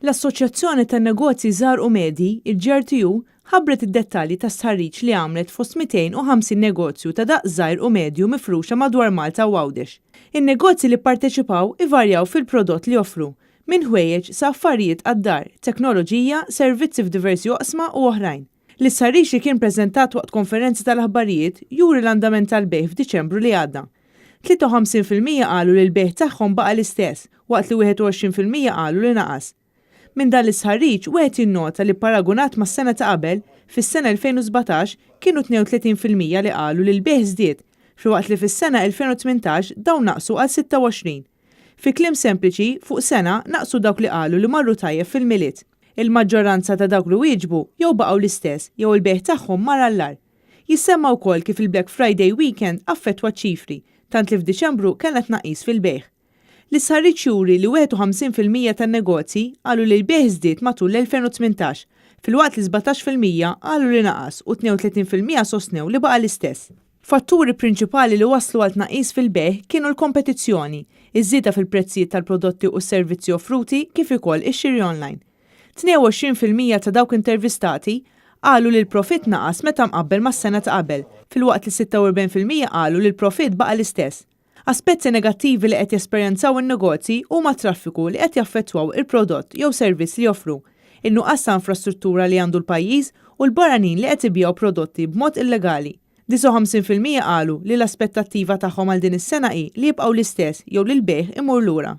L-Assoċjazzjoni tan-Negozji Żgħar u Medji, il-GRTU, ħabbret id-dettalji ta' stħarriġ li għamlet fost 250 negozju ta' daqs żgħir u medju mifruxa madwar Malta u Għawdex. In-negozji li pparteċipaw ivarjaw fil-prodott li joffru, minn ħwejjeġ sa affarijiet għad-dar, teknoloġija, servizzi f'diversi oqsma u oħrajn. L-istħarriġ li kien preżentat waqt konferenza tal-aħbarijiet juri l-andament tal-bejgħ f'Diċembru li għadda. 53% qalu li l-bejgħ tagħhom baqa' l-istess, waqt li 21% qalu li naqas. Minn dan l-istħarriġ wieħed jinnota li paragunat mas-sena ta' qabel, fis-sena 2017 kienu 32% li qalu li l-bejgħ żdied, filwaqt li fis-sena 2018 dawn naqsu għal 26. Fi kliem sempliċi, fuq sena naqsu dawk li qalu li marru tajjeb fil-Milied. Il-maġġoranza ta' dawk li wieġbu jew baqgħu l-istess jew il-bejgħ tagħhom mar għall-agħar. Jissemma wkoll kif il-Black Friday weekend affettwa ċ-ċifri, tant li f'Diċembru kellna tnaqqis fil-bejgħ. L-istħarriġ juri li 51% tan-negozji qalu li l-bejgħ żdied matul l-2018, filwaqt li 17% qalu li naqas u 32% sostnew li baqa' l-istess. Fatturi prinċipali li wasslu għal tnaqqis fil-bejgħ kienu l-kompetizzjoni, iż-żieda fil-prezzijiet tal-prodotti u s-servizzi offruti kif ukoll ix-xiri online. 22% ta' dawk intervistati qalu li l-profitt naqas meta mqabbel mas-sena ta' qabel, filwaqt li 46% qalu li l-profitt baqa' l-istess. Aspetti negattivi li qed jesperjenzaw in-negozji huma traffiku li qed jaffettwaw il-prodott jew servizz li joffru, in-nuqqas ta' infrastruttura li għandu l-pajjiż u l-barranin li qed ibigħu prodotti b'mod illegali. 59% qalu li l-aspettattiva tagħhom għal din is-sena hi li jibqgħu l-istess jew li l-bejgħ imur lura.